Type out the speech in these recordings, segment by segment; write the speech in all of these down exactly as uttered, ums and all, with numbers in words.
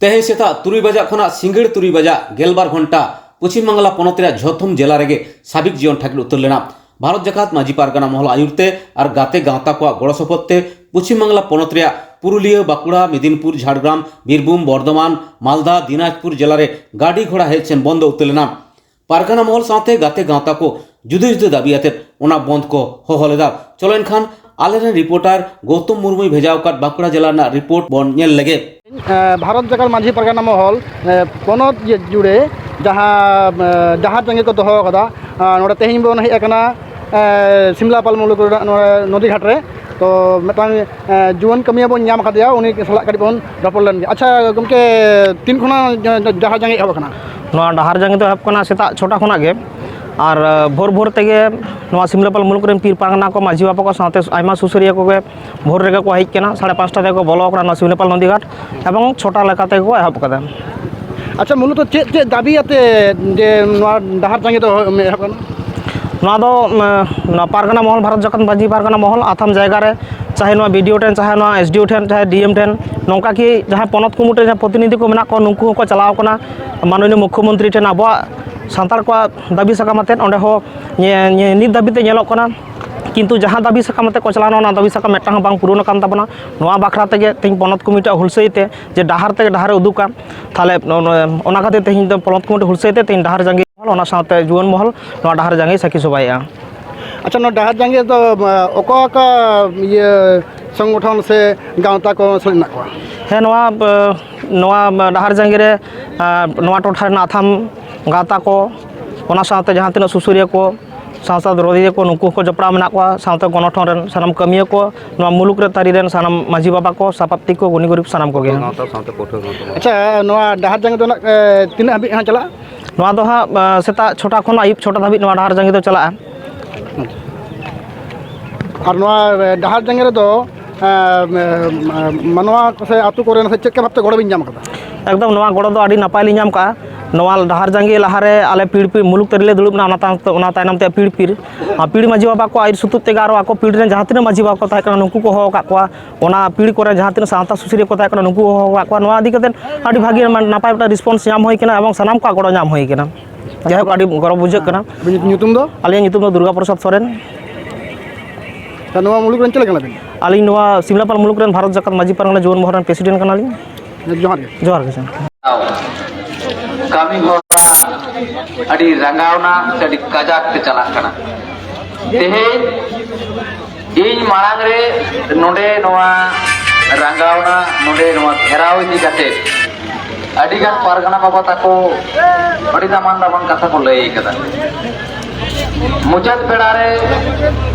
ᱛᱮᱦᱮᱧ ᱥᱮᱛᱟᱜ ᱛᱩᱨᱩᱭ ᱵᱟᱡᱟᱜ ᱠᱷᱚᱱᱟᱜ ᱥᱤᱸᱜᱟᱹᱲ ᱛᱩᱨᱩᱭ ᱵᱟᱡᱟᱜ ᱜᱮᱞᱵᱟᱨ ᱜᱷᱚᱱᱴᱟ ᱯᱚᱪᱷᱤᱢ ᱵᱟᱝᱞᱟ ᱯᱚᱱᱚᱛ ᱨᱮᱭᱟᱜ ᱡᱷᱚᱛᱚᱢ ᱡᱮᱞᱟ ᱨᱮᱜᱮ ᱥᱟᱵᱤᱠ ᱡᱤᱭᱚᱱ ᱴᱷᱟᱹᱠᱩᱨ ᱩᱛᱟᱹᱨ ᱞᱮᱱᱟ᱾ ᱵᱷᱟᱨᱚᱛ ᱡᱟᱠᱟᱛ ᱢᱟᱹᱡᱷᱤ ᱯᱟᱨᱜᱟᱱᱟ ᱢᱚᱦᱚᱞ ᱟᱭᱩᱨ ᱛᱮ ᱟᱨ ᱜᱟᱛᱮ ᱜᱟᱶᱛᱟ ᱠᱚᱣᱟᱜ ᱜᱚᱲᱚ ᱥᱚᱯᱚᱦᱚᱫ ᱛᱮ ᱯᱚᱪᱷᱤᱢ ᱵᱟᱝᱞᱟ ᱯᱚᱱᱚᱛ ᱨᱮᱭᱟᱜ ᱯᱩᱨᱩᱞᱤᱭᱟᱹ, ᱵᱟᱸᱠᱩᱲᱟ, ᱢᱮᱫᱤᱱᱯᱩᱨ, ᱡᱷᱟᱲᱜᱨᱟᱢ, ᱵᱤᱨᱵᱷᱩᱢ, ᱵᱚᱨᱫᱷᱚᱢᱟᱱ, ᱢᱟᱞᱫᱟ, ᱫᱤᱱᱟᱡᱽᱯᱩᱨ ᱡᱮᱞᱟ ᱨᱮ ᱜᱟᱹᱰᱤ ᱜᱷᱚᱲᱟ ᱦᱮᱡ ᱥᱮᱱ ᱵᱚᱱᱫᱚ ᱩᱛᱟᱹᱨ ᱞᱮᱱᱟ᱾ ᱯᱟᱨᱜᱟᱱᱟ ᱢᱚᱦᱚᱞ ᱥᱟᱶᱛᱮ ᱜᱟᱛᱮ ᱜᱟᱶᱛᱟ ᱠᱚ ᱡᱩᱫᱟᱹ ᱡᱩᱫᱟᱹ ᱫᱟᱹᱵᱤ ᱟᱛᱮᱫ ᱚᱱᱟ ᱵᱚᱱᱫᱷ ᱠᱚ ᱦᱚᱦᱚ ᱞᱮᱫᱟ᱾ ᱪᱚᱞᱚ ᱮᱱᱠᱷᱟᱱ ᱟᱞᱮᱨᱮᱱ ᱨᱤᱯᱳᱨᱴᱟᱨ ᱜᱳᱣᱛᱚᱢ ᱢᱩᱨᱢᱩᱭ ᱵᱷᱮᱡᱟ ᱟᱠᱟᱫ ᱵᱟᱸᱠᱩᱲᱟ ᱡᱮᱞᱟ ᱨᱮᱱᱟᱜ ᱨᱤᱯᱳᱨᱴ ᱵᱚᱱ ᱧᱮᱞ ᱞᱮᱜᱮ᱾ ᱮᱸ, ᱵᱷᱟᱨᱚᱛ ᱡᱟᱠᱟᱛ ᱢᱟᱹᱡᱷᱤ ᱯᱟᱨᱜᱟᱱᱟ ᱢᱚᱦᱚᱞ, ᱮᱸ, ᱯᱚᱱᱚᱛ ᱡᱮ ᱡᱩᱲᱮ ᱡᱟᱦᱟᱸ, ᱮᱸ, ᱰᱟᱦᱟᱨ ᱡᱟᱸᱜᱮ ᱠᱚ ᱫᱚᱦᱚ ᱟᱠᱟᱫᱟ, ᱟᱸ, ᱱᱚᱰᱮ ᱛᱮᱦᱮᱧ ᱵᱚᱱ ᱦᱮᱡ ᱟᱠᱟᱱᱟ, ᱮᱸ, ᱥᱤᱢᱞᱟᱯᱟᱞ ᱢᱩᱞᱩᱠ ᱨᱮᱱᱟᱜ ᱱᱚᱰᱮ ᱱᱚᱫᱤᱜᱷᱟᱴ ᱨᱮ᱾ ᱛᱚ ᱢᱤᱫᱴᱟᱝ, ᱮᱸ, ᱡᱩᱣᱟᱹᱱ ᱠᱟᱹᱢᱤᱭᱟᱹ ᱵᱚᱱ ᱧᱟᱢ ᱟᱠᱟᱫᱮᱭᱟ, ᱩᱱᱤ ᱥᱟᱞᱟᱜ ᱠᱟᱹᱴᱤᱡ ᱵᱚᱱ ᱨᱚᱯᱚᱲ ᱞᱮᱱ ᱜᱮ᱾ ᱟᱪᱪᱷᱟ ᱜᱚᱢᱠᱮ, ᱛᱤᱱ ᱠᱷᱚᱱᱟᱜ ᱡᱟ-, ᱡᱟ-, ᱰᱟᱦᱟᱨ ᱡᱟᱸᱜᱮ ᱮᱦᱚᱵ ᱟᱠᱟᱱᱟ? ᱱᱚᱣᱟ ᱰᱟᱦᱟᱨ ᱡᱟᱸᱜᱮ ᱫᱚ ᱮᱦᱚᱵ ᱠᱟᱱᱟ ᱥᱮᱛᱟᱜ ᱪᱷᱚᱴᱟ ᱠᱷᱚᱱᱟᱜ ᱜᱮ᱾ ᱟᱨ, ᱟᱸ, ᱵᱷᱳᱨ ᱵᱷᱳᱨ ᱛᱮᱜᱮ ᱱᱚᱣᱟ ᱥᱤᱢᱞᱟᱯᱟᱞ ᱢᱩᱞᱩᱠ ᱨᱮᱱ ᱯᱤᱨ ᱯᱟᱨᱜᱟᱱᱟ ᱠᱚ, ᱢᱟᱹᱡᱷᱤ ᱵᱟᱵᱟ ᱠᱚ ᱥᱟᱶᱛᱮ ᱟᱭᱢᱟ ᱥᱩᱥᱟᱹᱨᱤᱭᱟᱹ ᱠᱚᱜᱮ ᱵᱷᱳᱨ ᱨᱮᱜᱮ ᱠᱚ ᱦᱮᱡ ᱠᱟᱱᱟ, ᱥᱟᱲᱮ ᱯᱟᱸᱪᱴᱟ ᱛᱮᱠᱚ ᱵᱚᱞᱚ ᱟᱠᱟᱱᱟ ᱱᱚᱣᱟ ᱥᱤᱢᱞᱟᱯᱟᱞ ᱱᱚᱫᱤᱜᱷᱟᱴ ᱮᱵᱚᱝ ᱪᱷᱚᱴᱟ ᱞᱮᱠᱟ ᱛᱮᱠᱚ ᱮᱦᱚᱵ ᱟᱠᱟᱫᱟ᱾ ᱟᱪᱪᱷᱟ, ᱢᱩᱞᱚᱛᱚ ᱪᱮᱫ ᱪᱮᱫ ᱫᱟᱹᱵᱤ ᱟᱛᱮ ᱡᱮ ᱱᱚᱣᱟ ᱰᱟᱦᱟᱨ ᱡᱟᱸᱜᱮ ᱫᱚ ᱮᱦᱚᱵ ᱠᱟᱱᱟ? ᱱᱚᱣᱟ ᱫᱚ, ᱩᱢ, ᱱᱚᱣᱟ ᱯᱟᱨᱜᱟᱱᱟ ᱢᱚᱦᱚᱞ, ᱵᱷᱟᱨᱚᱛ ᱡᱟᱠᱟᱛ ᱢᱟᱹᱡᱷᱤ ᱯᱟᱨᱜᱟᱱᱟ ᱢᱚᱦᱚᱞ ᱟᱛᱷᱟᱢ ᱡᱟᱭᱜᱟ ᱨᱮ, ᱪᱟᱦᱮ ᱱᱚᱣᱟ ᱵᱤ ᱰᱤ ᱳ ᱴᱷᱮᱱ, ᱪᱟᱦᱮ ᱱᱚᱣᱟ ᱮᱥ ᱰᱤ ᱳ ᱴᱷᱮᱱ, ᱪᱟᱦᱮ ᱰᱤ ᱮᱢ ᱴᱷᱮᱱ, ᱱᱚᱝᱠᱟ ᱠᱤ ᱡᱟᱦᱟᱸᱭ ᱯᱚᱱᱚᱛ ᱠᱚᱢᱤᱴᱤ ᱨᱮᱱ ᱡᱟᱦᱟᱸᱭ ᱯᱨᱚᱛᱤᱱᱤᱫᱷᱤ ᱠᱚ ᱢᱮᱱᱟᱜ ᱠᱚᱣᱟ, ᱱᱩᱠᱩ ᱦᱚᱸᱠᱚ ᱪᱟᱞᱟᱣ ᱠᱟᱱᱟ ᱢᱟᱱᱚᱱᱤᱭᱚ ᱢᱩᱠᱷᱭᱚᱢᱚᱱᱛᱨᱤ ᱴᱷᱮᱱ ᱟᱵᱚᱣᱟᱜ ᱥᱟᱱᱛᱟᱲ ᱠᱚᱣᱟᱜ ᱫᱟᱹᱵᱤ ᱥᱟᱠᱟᱢ ᱟᱛᱮᱫ᱾ ᱚᱸᱰᱮ ᱦᱚᱸ ᱧᱮ-, ᱧᱮ-, ᱱᱤᱛ ᱫᱷᱟᱹᱵᱤᱡ ᱛᱮ ᱧᱮᱞᱚᱜ ᱠᱟᱱᱟ, ᱠᱤᱱᱛᱩ ᱡᱟᱦᱟᱸ ᱫᱟᱹᱵᱤ ᱥᱟᱠᱟᱢ ᱟᱛᱮᱫ ᱠᱚ ᱪᱟᱞᱟᱣ ᱮᱱᱟ, ᱚᱱᱟ ᱫᱟᱹᱵᱤ ᱥᱟᱠᱟᱢ ᱢᱤᱫᱴᱟᱝ ᱦᱚᱸ ᱵᱟᱝ ᱯᱩᱨᱚᱱ ᱟᱠᱟᱱ ᱛᱟᱵᱚᱱᱟ᱾ ᱱᱚᱣᱟ ᱵᱟᱠᱷᱨᱟ ᱛᱮᱜᱮ ᱛᱮᱦᱮᱧ ᱯᱚᱱᱚᱛ ᱠᱚᱢᱤᱴᱤᱭᱟᱜ ᱦᱩᱞᱥᱟᱹᱭ ᱛᱮ ᱡᱮ ᱰᱟᱦᱟᱨ ᱛᱮᱜᱮ ᱰᱟᱦᱟᱨ ᱮ ᱩᱫᱩᱜᱟ, ᱛᱟᱦᱚᱞᱮ ᱱᱚ-, ᱱᱚ-, ᱚᱱᱟ ᱠᱷᱟᱹᱛᱤᱨ ᱛᱮᱦᱮᱧ ᱫᱚ ᱯᱚᱱᱚᱛ ᱠᱚᱢᱤᱴᱤ ᱦᱩᱞᱥᱟᱹᱭ ᱛᱮ ᱛᱮᱦᱮᱧ ᱰᱟᱦᱟᱨ ᱡᱟᱸᱜᱮ ᱢᱚᱦᱚᱞ, ᱚᱱᱟ ᱥᱟᱶᱛᱮ ᱡᱩᱣᱟᱹᱱ ᱢᱚᱦᱚᱞ ᱱᱚᱣᱟ ᱰᱟᱦᱟᱨ ᱡᱟᱸᱜᱮ ᱥᱟᱹᱠᱷᱤ ᱥᱚᱵᱷᱟᱭᱮᱫᱼᱟ᱾ ᱟᱪᱪᱷᱟ, ᱱᱚᱣᱟ ᱰᱟᱦᱟᱨ ᱡᱟᱸᱜᱮ ᱫᱚ, ᱟᱸ, ᱚᱠᱟ ᱚᱠᱟ ᱤᱭᱟᱹ ᱥᱚᱝᱜᱚᱴᱷᱚᱱ ᱥᱮ ᱜᱟᱶᱛᱟ ᱠᱚ ᱥᱮᱞᱮᱫ ᱢᱮᱱᱟᱜ ᱠᱚᱣᱟ? ᱦᱮᱸ, ᱱᱚᱣᱟ, ᱟᱸ, ᱱᱚᱣᱟ ᱰᱟᱦᱟᱨ ᱡᱟᱸᱜᱮ ᱨᱮ, ᱟᱸ, ᱱᱚᱣᱟ ᱴᱚᱴᱷᱟ ᱨᱮᱱᱟᱜ ᱟᱛᱷᱟᱢ ᱜᱟᱶᱛᱟ ᱠᱚ, ᱚᱱᱟ ᱥᱟᱶᱛᱮ ᱡᱟᱦᱟᱸ ᱛᱤᱱᱟᱹᱜ ᱥᱩᱥᱟᱹᱨᱤᱭᱟᱹ ᱠᱚ, ᱥᱟᱶᱛᱟ ᱫᱚᱨᱚᱫᱤᱭᱟᱹ ᱠᱚ, ᱱᱩᱠᱩ ᱦᱚᱸᱠᱚ ᱡᱚᱯᱲᱟᱣ ᱢᱮᱱᱟᱜ ᱠᱚᱣᱟ, ᱥᱟᱶᱛᱮ ᱜᱚᱱᱚᱴᱷᱚᱱ ᱨᱮᱱ ᱥᱟᱱᱟᱢ ᱢᱟᱹᱡᱷᱤ ᱵᱟᱵᱟ ᱠᱚ, ᱥᱟᱯᱟᱵᱛᱤ ᱠᱚ, ᱜᱩᱱᱤ ᱜᱩᱨᱤᱵ ᱥᱟᱱᱟᱢ ᱠᱚᱜᱮ᱾ ᱜᱟᱶᱛᱟ ᱥᱟᱶᱛᱮ ᱯᱟᱹᱴᱷᱩᱣᱟᱹ ᱜᱟᱶᱛᱟ᱾ ᱟᱪᱪᱷᱟ, ᱱᱚᱣᱟ ᱰᱟᱦᱟᱨ ᱡᱟᱸᱜᱮ ᱫᱚ ᱱᱟᱜ, ᱮ, ᱛᱤᱱᱟᱹᱜ ᱦᱟᱹᱵᱤᱡ ᱦᱟᱸᱜ ᱪᱟᱞᱟᱜᱼᱟ? ᱱᱚᱣᱟ ᱫᱚ ᱦᱟᱸᱜ, ᱮ, ᱥᱮᱛᱟᱜ ᱪᱷᱚᱴᱟ ᱠᱷᱚᱱ ᱟᱹᱭᱩᱵ ᱪᱷᱚᱴᱟ ᱫᱷᱟᱹᱵᱤᱡ ᱱᱚᱣᱟ ᱰᱟᱦᱟᱨ ᱡᱟᱸᱜᱮ ᱫᱚ ᱪᱟᱞᱟᱜᱼᱟ᱾ ᱟᱨ ᱱᱚᱣᱟ, ᱮ, ᱰᱟᱦᱟᱨ ᱡᱟᱸᱜᱮ ᱨᱮᱫᱚ, ᱮ, ᱮ, ᱢᱟᱱᱣᱟ ᱠᱚ ᱥᱮ ᱟᱹᱛᱩ ᱠᱚᱨᱮᱱ ᱥᱮ ᱪᱮᱫ ᱞᱮᱠᱟ ᱵᱷᱟᱵᱛᱮ ᱜᱚᱲᱚ ᱵᱤᱱ ᱧᱟᱢ ᱠᱟᱫᱟ? ᱮᱠᱫᱚᱢ, ᱱᱚᱣᱟ ᱜᱚᱲᱚ ᱫᱚ ᱟᱹᱰᱤ ᱱᱟᱯᱟᱭ ᱞᱤᱧ ᱧᱟᱢ ᱠᱟᱜᱼᱟ᱾ ᱱᱚᱣᱟ ᱰᱟᱦᱟᱨ ᱡᱟᱸᱜᱮ ᱞᱟᱦᱟᱨᱮ ᱟᱞᱮ ᱯᱤᱲ ᱯᱤᱲ ᱢᱩᱞᱩᱠ ᱛᱟᱹᱨᱤ ᱞᱮ ᱫᱩᱲᱩᱵ ᱮᱱᱟ, ᱚᱱᱟ ᱛᱟᱭᱚᱢ ᱛᱮ, ᱚᱱᱟ ᱛᱟᱭᱱᱚᱢ ᱛᱮ ᱯᱤᱲ ᱯᱤᱲ, ᱟᱨ ᱯᱤᱲ ᱢᱟᱹᱡᱷᱤ ᱵᱟᱵᱟ ᱠᱚ ᱟᱹᱭᱩᱨ ᱥᱩᱛᱩᱜ ᱛᱮᱜᱮ ᱟᱨᱚ ᱟᱠᱚ ᱯᱤᱲ ᱨᱮᱱ ᱡᱟᱦᱟᱸ ᱛᱤᱱᱟᱹᱜ ᱢᱟᱹᱡᱷᱤ ᱵᱟᱵᱟ ᱠᱚ ᱛᱟᱦᱮᱸ ᱠᱟᱱᱟ, ᱱᱩᱠᱩ ᱠᱚ ᱦᱚᱦᱚ ᱟᱠᱟᱫ ᱠᱚᱣᱟ᱾ ᱚᱱᱟ ᱯᱤᱲ ᱠᱚᱨᱮ ᱡᱟᱦᱟᱸ ᱛᱤᱱᱟᱹᱜ ᱥᱟᱶᱛᱟ ᱥᱩᱥᱟᱹᱨᱤᱭᱟᱹ ᱠᱚ ᱛᱟᱦᱮᱸ ᱠᱟᱱᱟ, ᱱᱩᱠᱩ ᱦᱚᱦᱚ ᱟᱠᱟᱫ ᱠᱚᱣᱟ᱾ ᱱᱚᱣᱟ ᱤᱫᱤ ᱠᱟᱛᱮ ᱟᱹᱰᱤ ᱵᱷᱟᱹᱜᱤ, ᱢᱟᱱᱮ, ᱱᱟᱯᱟᱭ ᱢᱤᱫᱴᱟᱝ ᱨᱮᱥᱯᱚᱱᱥ ᱧᱟᱢ ᱦᱩᱭ ᱠᱟᱱᱟ ᱮᱵᱚᱝ ᱥᱟᱱᱟᱢ ᱠᱚᱣᱟᱜ ᱜᱚᱲᱚ ᱧᱟᱢ ᱦᱩᱭ ᱠᱟᱱᱟ᱾ ᱡᱟᱭᱦᱳᱠ, ᱟᱹᱰᱤ ᱜᱚᱨᱚᱵᱽ ᱵᱩᱡᱷᱟᱹᱜ ᱠᱟᱱᱟ᱾ ᱟᱹᱵᱤᱱ ᱧᱩᱛᱩᱢ ᱫᱚ? ᱟᱹᱞᱤᱧᱟᱜ ᱧᱩᱛᱩᱢ ᱫᱚ ᱫᱩᱨᱜᱟ ᱯᱨᱚᱥᱟᱫᱽ ᱥᱚᱨᱮᱱ᱾ ᱛᱟ ᱱᱚᱣᱟ ᱢᱩᱞᱩᱠ ᱨᱮᱱ ᱪᱮᱫ ᱞᱮᱠᱟ ᱠᱟᱱᱟ ᱵᱤᱱ? ᱟᱹᱞᱤᱧ ᱱᱚᱣᱟ ᱥᱤᱢᱞᱟᱯᱟᱞ ᱢᱩᱞᱩᱠ ᱨᱮᱱ ᱵᱷᱟᱨᱚᱛ ᱡᱟᱠᱟᱛ ᱢᱟᱹᱡᱷᱤ ᱯᱟᱨᱜᱟᱱᱟ ᱡᱩᱣᱟᱹᱱ ᱢᱚᱦᱚᱞ ᱨᱮᱱ ᱯᱨᱮᱥᱤᱰᱮᱱᱴ ᱠᱟᱱᱟᱞᱤᱧ᱾ ᱡᱚᱦᱟᱨ ᱜᱮ᱾ ᱡᱚᱦᱟᱨ ᱜᱮ ᱥᱟᱨ᱾ ᱠᱟᱹᱢᱤ ᱦᱚᱨᱟ ᱟᱹᱰᱤ ᱨᱟᱸᱜᱟᱣᱱᱟ ᱥᱮ ᱟᱹᱰᱤ ᱠᱟᱡᱟᱠ ᱛᱮ ᱪᱟᱞᱟᱜ ᱠᱟᱱᱟ᱾ ᱛᱮᱦᱮᱧ ᱤᱧ ᱢᱟᱲᱟᱝ ᱨᱮ ᱱᱚᱰᱮ ᱱᱚᱣᱟ ᱨᱟᱸᱜᱟᱣᱱᱟ, ᱱᱚᱰᱮ ᱱᱚᱣᱟ ᱜᱷᱮᱨᱟᱣ ᱤᱫᱤ ᱠᱟᱛᱮ ᱟᱹᱰᱤ ᱜᱟᱱ ᱯᱟᱨᱜᱟᱱᱟ ᱵᱟᱵᱟ ᱛᱟᱠᱚ ᱟᱹᱰᱤ ᱫᱟᱢᱟᱱ ᱫᱟᱢᱟᱱ ᱠᱟᱛᱷᱟ ᱠᱚ ᱞᱟᱹᱭ ᱠᱟᱫᱟ᱾ ᱢᱩᱪᱟᱹᱫ ᱵᱮᱲᱟ ᱨᱮ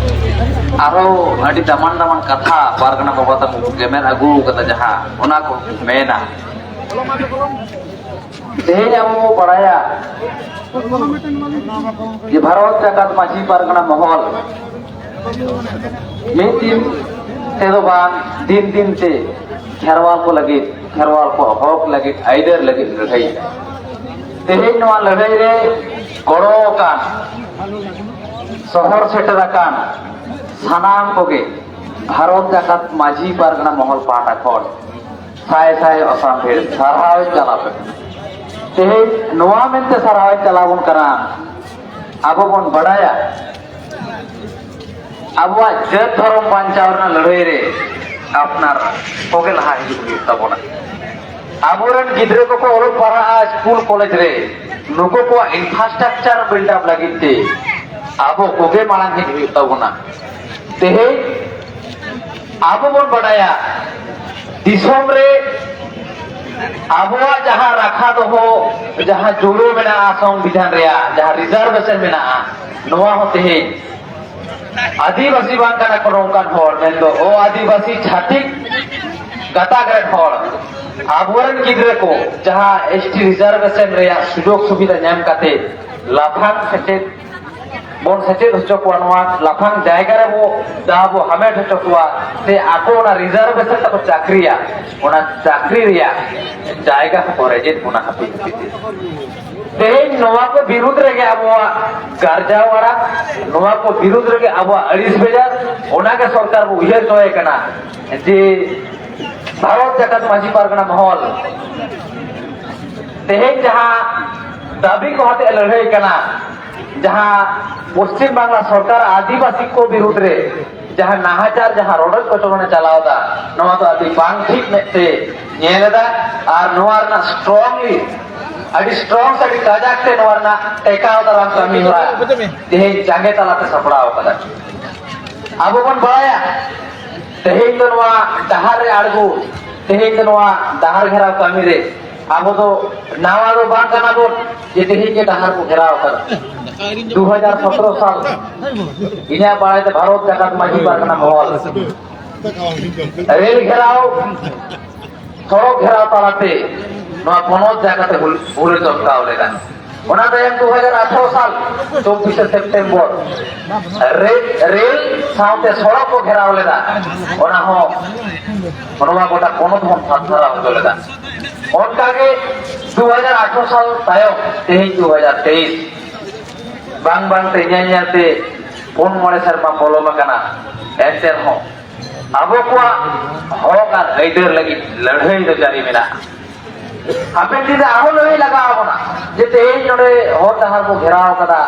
ᱟᱨᱦᱚᱸ ᱟᱹᱰᱤ ᱫᱟᱢᱟᱱ ᱫᱟᱢᱟᱱ ᱠᱟᱛᱷᱟ ᱯᱟᱨᱜᱟᱱᱟ ᱵᱟᱵᱟ ᱛᱟᱠᱚ ᱠᱚ ᱜᱮᱢᱮᱨ ᱟᱹᱜᱩ ᱠᱟᱫᱟ, ᱡᱟᱦᱟᱸ ᱚᱱᱟ ᱠᱚ ᱢᱮᱱᱟ᱾ ᱛᱮᱦᱮᱧ ᱟᱵᱚ ᱵᱚ ᱵᱟᱲᱟᱭᱟ ᱡᱮ ᱵᱷᱟᱨᱚᱛ ᱡᱟᱠᱟᱛ ᱢᱟᱹᱡᱷᱤ ᱯᱟᱨᱜᱟᱱᱟ ᱢᱚᱦᱚᱞ ᱢᱤᱫ ᱫᱤᱱ ᱛᱮᱫᱚ ᱵᱟᱝ, ᱫᱤᱱ ᱫᱤᱱ ᱛᱮ ᱠᱷᱮᱨᱣᱟᱞ ᱠᱚ ᱞᱟᱹᱜᱤᱫ, ᱠᱷᱮᱨᱣᱟᱞ ᱠᱚ ᱦᱚᱠ ᱞᱟᱹᱜᱤᱫ, ᱟᱹᱭᱫᱟᱹᱨ ᱞᱟᱹᱜᱤᱫ ᱞᱟᱹᱲᱦᱟᱹᱭ᱾ ᱛᱮᱦᱮᱧ ᱱᱚᱣᱟ ᱞᱟᱹᱲᱦᱟᱹᱭ ᱨᱮ ᱜᱚᱲᱚ ᱟᱠᱟᱱ, ᱥᱚᱦᱚᱨ ᱥᱮᱴᱮᱨ ᱟᱠᱟᱱ ᱥᱟᱱᱟᱢ ᱠᱚᱜᱮ ᱵᱷᱟᱨᱚᱛ ᱡᱟᱠᱟᱛ ᱢᱟᱹᱡᱷᱤ ᱯᱟᱨᱜᱟᱱᱟ ᱢᱚᱦᱚᱞ ᱯᱟᱦᱴᱟ ᱠᱷᱚᱱ ᱥᱟᱭ ᱥᱟᱭ ᱚᱥᱟᱢᱵᱷᱮᱲ ᱥᱟᱨᱦᱟᱣ ᱤᱧ ᱪᱟᱞ ᱟᱯᱮ ᱠᱟᱱᱟ᱾ ᱛᱮᱦᱮᱧ ᱱᱚᱣᱟ ᱢᱮᱱᱛᱮ ᱥᱟᱨᱦᱟᱣ ᱤᱧ ᱪᱟᱞ ᱟᱵᱚᱱ ᱠᱟᱱᱟ, ᱟᱵᱚ ᱵᱚᱱ ᱵᱟᱰᱟᱭᱟ ᱟᱵᱚᱣᱟᱜ ᱡᱟᱹᱛ ᱫᱷᱚᱨᱚᱢ ᱵᱟᱧᱪᱟᱣ ᱨᱮᱱᱟᱜ ᱞᱟᱹᱲᱦᱟᱹᱭ ᱨᱮ ᱟᱯᱱᱟᱨ ᱠᱚᱜᱮ ᱞᱟᱦᱟ ᱦᱤᱡᱩᱜ ᱦᱩᱭᱩᱜ ᱛᱟᱵᱚᱱᱟ᱾ ᱟᱵᱚᱨᱮᱱ ᱜᱤᱫᱽᱨᱟᱹ ᱠᱚᱠᱚ ᱚᱞᱚᱜ ᱯᱟᱲᱦᱟᱜᱼᱟ ᱥᱠᱩᱞ ᱠᱚᱞᱮᱡᱽ ᱨᱮ, ᱱᱩᱠᱩ ᱠᱚᱣᱟᱜ ᱤᱱᱯᱷᱨᱟᱥᱴᱨᱟᱠᱪᱟᱨ ᱵᱤᱞᱰ ᱟᱯ ᱞᱟᱹᱜᱤᱫ ᱛᱮ ᱟᱵᱚ ᱠᱚᱜᱮ ᱢᱟᱲᱟᱝ ᱦᱮᱡ ᱦᱩᱭᱩᱜ ᱛᱟᱵᱚᱱᱟ᱾ ᱛᱮᱦᱮᱧ ᱟᱵᱚ ᱵᱚᱱ ᱵᱟᱰᱟᱭᱟ, ᱫᱤᱥᱚᱢ ᱨᱮ ᱟᱵᱚᱣᱟᱜ ᱡᱟᱦᱟᱸ ᱨᱟᱠᱷᱟ ᱫᱚᱦᱚ, ᱡᱟᱦᱟᱸ ᱡᱩᱲᱟᱹ ᱢᱮᱱᱟᱜᱼᱟ ᱥᱚᱝᱵᱤᱫᱷᱟᱱ ᱨᱮᱭᱟᱜ, ᱡᱟᱦᱟᱸ ᱨᱤᱡᱟᱨᱵᱷᱮᱥᱚᱱ ᱢᱮᱱᱟᱜᱼᱟ, ᱱᱚᱣᱟ ᱦᱚᱸ ᱛᱮᱦᱮᱧ ᱟᱹᱫᱤᱵᱟᱹᱥᱤ ᱵᱟᱝ ᱠᱟᱱᱟ ᱠᱚ ᱱᱚᱝᱠᱟᱱ ᱦᱚᱲ, ᱢᱮᱱᱫᱚ ᱚ ᱟᱹᱫᱤᱵᱟᱹᱥᱤ ᱪᱷᱟᱹᱛᱤᱠ ᱜᱟᱛᱟᱠ ᱨᱮᱱ ᱦᱚᱲ, ᱟᱵᱚᱨᱮᱱ ᱜᱤᱫᱽᱨᱟᱹ ᱠᱚ ᱡᱟᱦᱟᱸ ᱮᱥ ᱴᱤ ᱨᱤᱡᱟᱨᱵᱷᱮᱥᱚᱱ ᱨᱮᱭᱟᱜ ᱥᱩᱡᱳᱜᱽ ᱥᱩᱵᱤᱫᱷᱟ ᱧᱟᱢ ᱠᱟᱛᱮ ᱞᱟᱯᱷᱟᱝ ᱥᱮᱪᱮᱫ ᱵᱚᱱ ᱥᱮᱪᱮᱫ ᱦᱚᱪᱚ ᱠᱚᱣᱟ, ᱱᱚᱣᱟ ᱞᱟᱯᱷᱟᱝ ᱡᱟᱭᱜᱟ ᱨᱮᱵᱚ ᱫᱟᱣ ᱵᱚ ᱦᱟᱢᱮᱴ ᱦᱚᱪᱚ ᱠᱚᱣᱟ, ᱥᱮ ᱟᱠᱚ ᱚᱱᱟ ᱨᱤᱡᱟᱨᱵᱷᱮᱥᱚᱱ ᱛᱮᱠᱚ ᱪᱟᱹᱠᱨᱤᱭᱟ, ᱚᱱᱟ ᱪᱟᱹᱠᱨᱤ ᱨᱮᱭᱟᱜ ᱡᱟᱭᱜᱟ ᱦᱚᱸᱠᱚ ᱨᱮᱡᱮᱫ ᱵᱚᱱᱟ ᱦᱟᱹᱯᱤᱫ ᱦᱟᱹᱯᱤᱫ ᱛᱮ᱾ ᱛᱮᱦᱮᱧ ᱱᱚᱣᱟ ᱠᱚ ᱵᱤᱨᱩᱫᱽ ᱨᱮᱜᱮ ᱟᱵᱚᱣᱟᱜ ᱜᱟᱨᱡᱟᱣ ᱟᱲᱟᱜ, ᱱᱚᱣᱟ ᱠᱚ ᱵᱤᱨᱩᱫᱽ ᱨᱮᱜᱮ ᱟᱵᱚᱣᱟᱜ ᱟᱹᱲᱤᱥ ᱵᱮᱡᱟᱨ, ᱚᱱᱟᱜᱮ ᱥᱚᱨᱠᱟᱨ ᱵᱚ ᱩᱭᱦᱟᱹᱨ ᱦᱚᱪᱚᱭᱮ ᱠᱟᱱᱟ ᱡᱮ ᱵᱷᱟᱨᱚᱛ ᱡᱟᱠᱟᱛ ᱢᱟᱹᱡᱷᱤ ᱯᱟᱨᱜᱟᱱᱟ ᱢᱚᱦᱚᱞ ᱛᱮᱦᱮᱧ ᱡᱟᱦᱟᱸ ᱫᱟᱹᱵᱤ ᱠᱚ ᱦᱟᱛᱮ ᱞᱟᱹᱲᱦᱟᱹᱭ ᱠᱟᱱᱟ, ᱡᱟᱦᱟᱸ ᱯᱚᱥᱪᱤᱢ ᱵᱟᱝᱞᱟ ᱥᱚᱨᱠᱟᱨ ᱟᱹᱫᱤᱵᱟᱹᱥᱤ ᱠᱚ ᱵᱤᱨᱩᱫᱽ ᱨᱮ ᱡᱟᱦᱟᱸ ᱱᱟᱦᱟᱪᱟᱨ, ᱡᱟᱦᱟᱸ ᱨᱚᱰᱚᱡ ᱠᱚᱪᱞᱚᱱᱮ ᱪᱟᱞᱟᱣ ᱮᱫᱟ, ᱱᱚᱣᱟ ᱫᱚ ᱟᱹᱰᱤ ᱵᱟᱝ ᱴᱷᱤᱠ ᱢᱮᱫ ᱛᱮ ᱧᱮᱞ ᱮᱫᱟ᱾ ᱟᱨ ᱱᱚᱣᱟ ᱨᱮᱱᱟᱜ ᱥᱴᱨᱚᱝᱞᱤ, ᱟᱹᱰᱤ ᱥᱴᱨᱚᱝ ᱥᱮ ᱟᱹᱰᱤ ᱠᱟᱡᱟᱠ ᱛᱮ ᱱᱚᱣᱟ ᱨᱮᱱᱟᱜ ᱴᱮᱠᱟᱣ ᱫᱟᱨᱟᱢ ᱠᱟᱹᱢᱤ ᱦᱚᱨᱟ ᱛᱮᱦᱮᱧ ᱡᱟᱸᱜᱮ ᱛᱟᱞᱟᱛᱮ ᱥᱟᱯᱲᱟᱣ ᱟᱠᱟᱫᱟ᱾ ᱟᱵᱚ ᱵᱚᱱ ᱵᱟᱲᱟᱭᱟ, ᱛᱮᱦᱮᱧ ᱫᱚ ᱱᱚᱣᱟ ᱰᱟᱦᱟᱨ ᱨᱮ ᱟᱬᱜᱚ, ᱛᱮᱦᱮᱧ ᱫᱚ ᱱᱚᱣᱟ ᱰᱟᱦᱟᱨ ᱜᱷᱮᱨᱟᱣ ᱠᱟᱹᱢᱤ ᱨᱮ ᱟᱵᱚ ᱫᱚ ᱱᱟᱣᱟ ᱫᱚ ᱵᱟᱝ ᱠᱟᱱᱟ ᱵᱚᱱ ᱡᱮ ᱛᱮᱦᱮᱧ ᱜᱮ ᱰᱟᱦᱟᱨ ᱠᱚ ᱜᱷᱮᱨᱟᱣ ᱟᱠᱟᱫᱟ᱾ ᱫᱩ ᱦᱟᱡᱟᱨ ᱥᱚᱛᱨᱚ ᱥᱟᱞ ᱤᱧᱟᱹᱜ ᱵᱟᱲᱟᱭ ᱛᱮ ᱵᱷᱟᱨᱚᱛ ᱡᱟᱠᱟᱛ ᱢᱟᱹᱡᱷᱤ ᱯᱟᱨᱜᱟᱱᱟ ᱢᱚᱦᱚᱞ ᱨᱮᱞ ᱜᱷᱮᱨᱟᱣ, ᱥᱚᱲᱚᱠ ᱜᱷᱮᱨᱟᱣ ᱛᱟᱞᱟᱛᱮ ᱱᱚᱣᱟ ᱯᱚᱱᱚᱛ ᱡᱟᱠᱟᱛᱮ ᱦᱩᱞ, ᱦᱩᱞ ᱮ ᱪᱚᱢᱠᱟᱣ ᱞᱮᱫᱟ᱾ ᱚᱱᱟ ᱛᱟᱭᱚᱢ ᱫᱩ ᱦᱟᱡᱟᱨ ᱟᱴᱷᱨᱚ ᱥᱟᱞ ᱪᱚᱵᱵᱤᱥᱮ ᱥᱮᱯᱴᱮᱢᱵᱚᱨ ᱨᱮᱞ, ᱨᱮᱞ ᱥᱟᱶᱛᱮ ᱥᱚᱲᱚᱠ ᱠᱚ ᱜᱷᱮᱨᱟᱣ ᱞᱮᱫᱟ᱾ ᱚᱱᱟ ᱦᱚᱸ ᱱᱚᱣᱟ ᱜᱚᱴᱟ ᱯᱚᱱᱚᱛ ᱵᱚᱱ ᱥᱟᱨ ᱫᱷᱟᱨᱟ ᱦᱚᱪᱚ ᱞᱮᱫᱟ᱾ ᱚᱱᱠᱟᱜᱮ ᱫᱩ ᱦᱟᱡᱟᱨ ᱟᱴᱷᱨᱚ ᱥᱟᱞ ᱛᱟᱭᱚᱢ ᱛᱮᱦᱮᱧ ᱫᱩ ᱦᱟᱡᱟᱨ ᱛᱮᱭᱤᱥ, ᱵᱟᱝ ᱵᱟᱝ ᱛᱮ ᱧᱮᱞ ᱧᱮᱞ ᱛᱮ ᱯᱩᱱ ᱢᱚᱬᱮ ᱥᱮᱨᱢᱟ ᱯᱚᱞᱚᱢ ᱟᱠᱟᱱᱟ᱾ ᱮᱱᱛᱮ ᱨᱮᱦᱚᱸ ᱟᱵᱚ ᱠᱚᱣᱟᱜ ᱦᱚᱠ ᱟᱨ ᱟᱹᱭᱫᱟᱹᱨ ᱞᱟᱹᱜᱤᱫ ᱞᱟᱹᱲᱦᱟᱹᱭ ᱫᱚ ᱡᱟᱹᱨᱤ ᱢᱮᱱᱟᱜᱼᱟ᱾ ᱦᱟᱯᱮᱱ ᱫᱤᱱ ᱨᱮ ᱟᱨᱦᱚᱸ ᱞᱟᱹᱲᱦᱟᱹᱭ ᱞᱟᱜᱟᱣ ᱟᱵᱚᱱᱟ᱾ ᱡᱮ ᱛᱮᱦᱮᱧ ᱱᱚᱰᱮ ᱦᱚᱨ ᱰᱟᱦᱟᱨ ᱵᱚ ᱜᱷᱮᱨᱟᱣ ᱠᱟᱫᱟ,